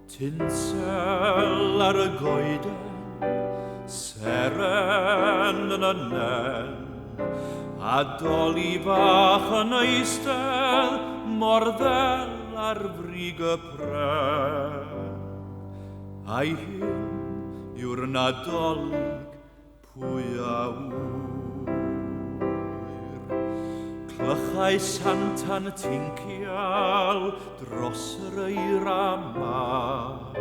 Tinsel ar y goeden, seren yn y nen, a doli fach yn eistedd mor ddel ar frig y pren. Ai hyn yw'r Nadolig, pwy a ŵyr? Clychau Santa'n tincial dros yr eira mân,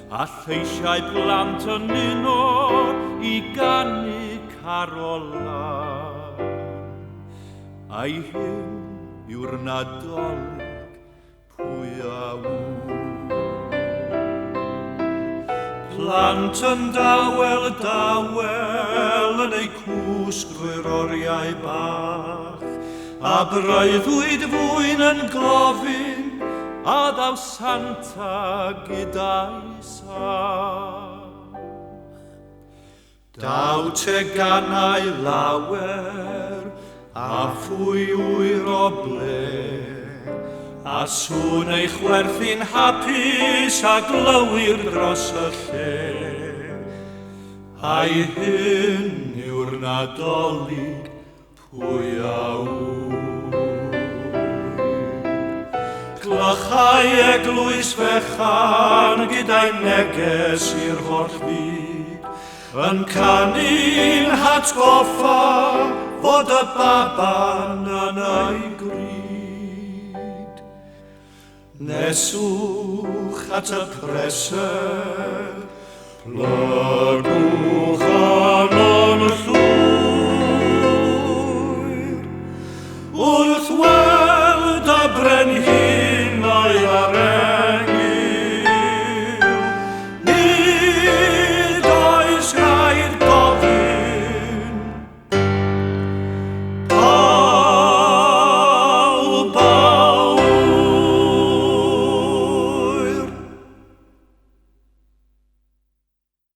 a lleisiau plant yn uno i ganu carolau. Ai hyn yw'r Nadolig, pwy a ŵyr? Plant yn dawel dawel yn eu cwsg drwy'r oriau bach, a breuddwyd fwyn yn gofyn a ddaw Santa gyda'i sach. Daw teganau lawer, a phwy ŵyr o ble, a sŵn ei chwerthin hapus a glywir dros y lle. Ai hyn yw'r Nadolig, pwy a ŵyr? Clychau eglwys fechan gyda'i neges i'r holl fyd, yn canu'n hatgoffa fod y baban yn ei gryd. Neswch at y preseb, plygwch.